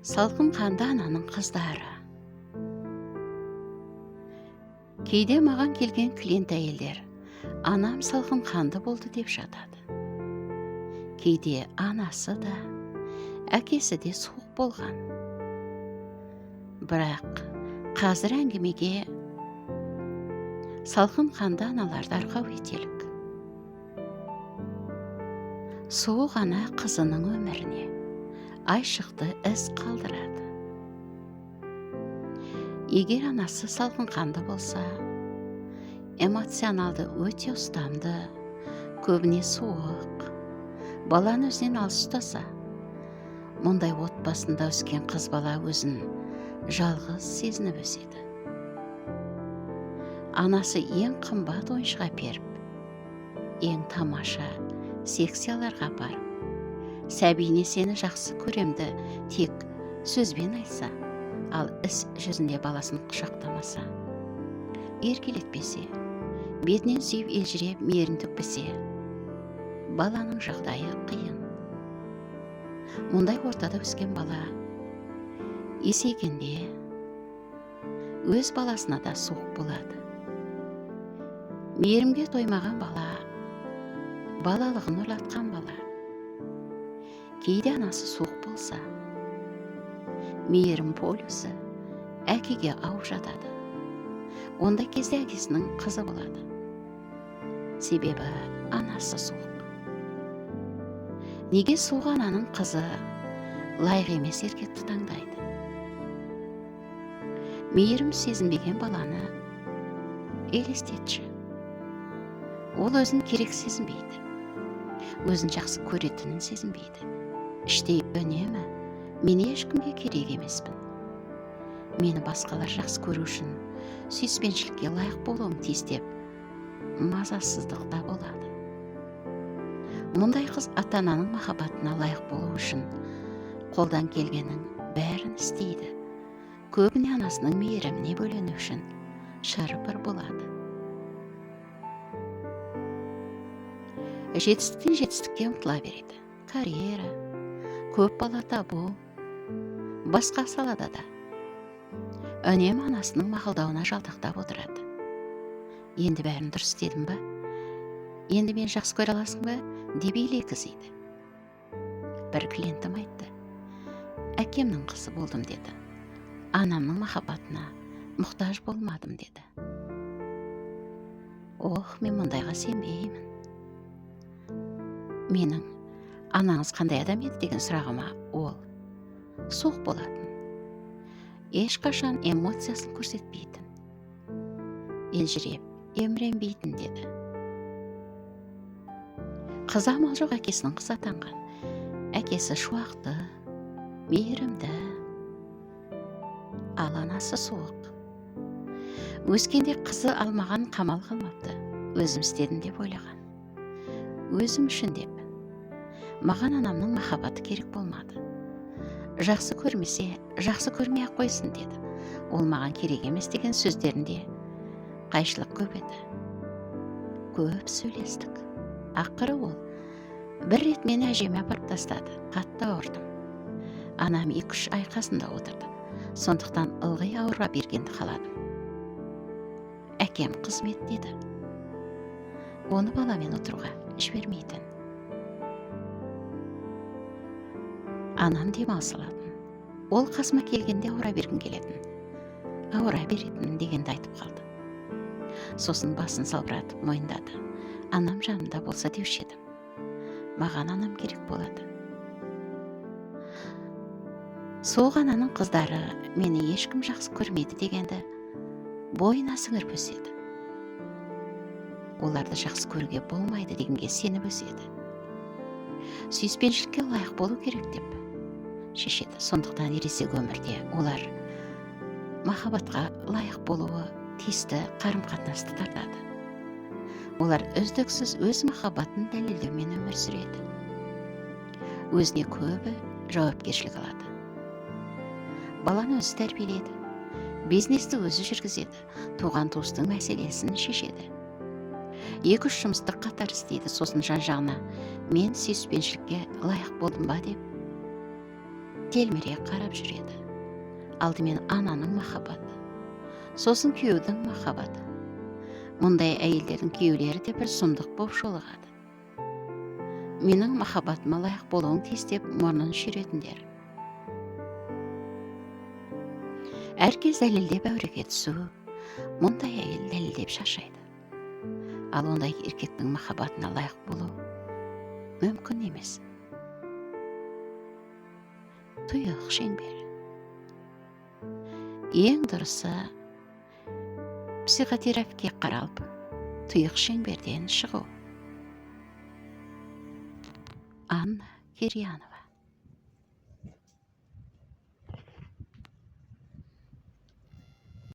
Салқын қанды ананың қыздары. Кейде маған келген клиент әйелдер анам салқын қанды болды деп жатады. Кейде анасы да, әкесі де суық болған. Бірақ қазір әңгімеге салқын қанды аналарды арқау етелік. Суық ана қызының өміріне айшықты із қалдырады. Егер анасы салқын қанды болса, эмоционалды өте ұстамды, көбіне суық, баланы өзінен алыс ұстаса, мұндай отбасында өскен қыз бала өзін жалғыз сезініп өседі. Анасы ең қымбат ойыншық әперіп, ең тамаша секцияларға апарып, сәбиіне сені жақсы көремді тек сөзбен айтса, ал іс жүзінде баласын құшақтамаса, еркелетпесе, бетінен сүйіп елжіреп мейірін төкпесе, баланың жағдайы қиын. Мұндай ортада өскен бала есейгенде өз баласына да суық болады. Мейірімге тоймаған бала, балалығын ұрлатқан бала. Кейде анасы суық болса, мейірім полюсі әкеге ауып жатады. Ондай кезде әкесінің қызы болады. Себебі анасы суық. Неге суық ананың қызы лайық емес еркекті таңдайды? Мейірім сезінбеген баланы елестетші. Ол өзін керек сезінбейді. Өзін жақсы көретінін сезінбейді. Іштей үнемі мен ешкімге керек емеспін. Мені басқалар жақсы көру үшін сүйіспеншілікке лайық болуым тиіс деп мазасыздықта болады. Мұндай қыз ата-ананың махаббатына лайық болу үшін қолдан келгеннің бәрін істейді. Көбіне анасының мейіріміне бөлену үшін шыр-пыр болады. Жетістіктен жетістікке ұмтыла береді. Карьера, көп бала табу, басқа салада да. Үнемі анасының мақұлдауына жалтақтап отырады. Енді бәрін дұрыс істедім ба? Енді мен жақсы көре аласың ба? Деп елегізеді. Бір клиентім айтты. Әкемнің қызы болдым деді. Анамның махаббатына мұқтаж болмадым деді. Ох, мен мұндайға сенбеймін. Менің анаңыз қандай адам еді деген сұрағыма ол суық болатын. Ешқашан эмоциясын көрсетпейтін. Елжіреп, еміренбейтін деді. Қызы амал жоқ әкесінің қызы атанған. Әкесі шуақты, мейірімді, ал анасы суық. Өскенде қызы алмаған қамал қалмапты. Өзім істедім деп ойлаған. Өзім үшін деп. Маған анамның махаббаты керек болмады. Жақсы көрмесе, жақсы көрмей-ақ қойсын деді. Ол маған керек емес деген сөздерінде қайшылық көп еді. Көп сөйлестік. Ақыры ол бір рет мені әжеме апарып тастады. Қатты ауырдым. Анам 2-3 ай қасында отырды. Сондықтан ылғи ауыра бергенді қаладым. Әкем қызмет деді. Оны баламен отыруға жібермейтін. Анам демалыс алатын. Ол қасыма келгенде ауыра бергім келетін. Ауыра беретін дегенді айтып қалды. Сосын басын салбыратып мойындады. Анам жанымда болса деуші едім. Маған анам керек болады. Суық ананың қыздары мені ешкім жақсы көрмейді дегенді бойына сіңіріп өседі. Оларды жақсы көруге болмайды дегенге сеніп өседі. Сүйіспеншілікке лайық болу керек деп шешеді. Сондықтан ересек өмірде олар махаббатқа лайық болуы тиісті қарым-қатынасты тартады. Олар үздіксіз өз махаббатын дәлелдеумен өмір сүреді. Өзіне көбі жауапкершілік алады. Баланы өзі тәрбиелейді, бизнесті өзі жүргізеді, туған-туыстың мәселесін шешеді. 2-3 жұмысты қатар істейді, сосын жан-жағына мен сүйіспеншілікке лайық болдым ба деп Телміре қарап жүреді. Алдымен ананың махаббаты, сосын күйеудің махаббаты. Мұндай әйелдердің күйеулері де бір сұмдық боп жолығады. Менің махаббатыма лайық болуың тиіс деп мұрнын шүйретіндер. Әркез дәлелдеп әуреге түсу, мұндай әйел дәлелдеп шаршайды. Ал ондай еркектің махаббатына лайық болу мүмкін емес. Тұйық шеңбер. Ең дұрысы психотерапевтке қаралып, тұйық шеңберден шығу. Анна Кирьянова.